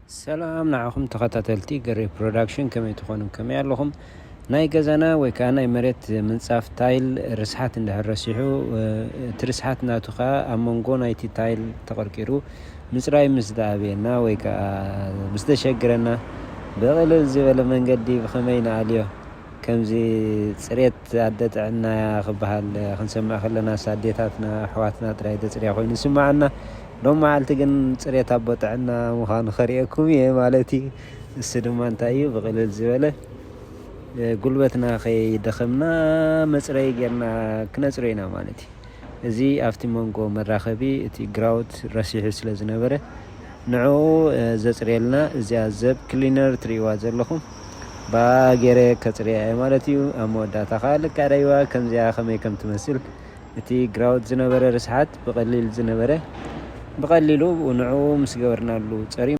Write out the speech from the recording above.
ሰላም ንዓኹም ተኸታተልቲ ገሬ ፕሮዳክሽን፣ ከመይ ትኾኑ? ከመይ ኣለኹም? ናይ ገዛና ወይ ከዓ ናይ መሬት ምንጻፍ ታይል ርስሓት እንድሕር ረሲሑ፣ እ፣ እቲ ርስሓት ናቱ ከዓ ኣብ መንጎ ናይቲ ታይል ተቐርቂሩ ምጽራይ ምስ ዝኣበየና ወይ ከዓ ምስ ዘሸግረና፣ ብቕልል ዝበለ መንገዲ ብኸመይ ንኣልዮ? ከምዚ ጽሬት ኣደ ጥዕና እያ ክበሃል ክንሰምዕ ከለና፣ ኣዴታትና ኣሕዋትና ጥራይ ዘጽርያ ኮይኑ ይስምዓና። ሎም መዓልቲ ግን ጽሬት ኣቦ ጥዕና ምዃኑ ከርእየኩም እየ ማለት እዩ። እሱ ድማ እንታይ እዩ? ብቕልል ዝበለ፣ እ፣ ጉልበትና ከይደኸምና መጽረይ ጌርና ክነጽርዮ ኢና ማለት እዩ። እዚ ኣብቲ መንጎ መራኸቢ እቲ ግራውት ረሲሑ ስለ ዝነበረ፣ ንዕኡ፣ እ፣ ዘጽርየልና እዚኣ ዘብ ክሊነር ትርእይዋ ዘለኹም፣ ብኣ ገይረ ከጽርያ እየ ማለት እዩ። ኣብ መወዳእታ ከኣ ልክዕ ርእይዋ ከምዚኣ ከመይ ከም ትመስል፣ እቲ ግራውት ዝነበረ ርስሓት ብቐሊል ዝነበረ፣ ብቐሊሉ ንዕኡ ምስ ገበርናሉ ጸርዩ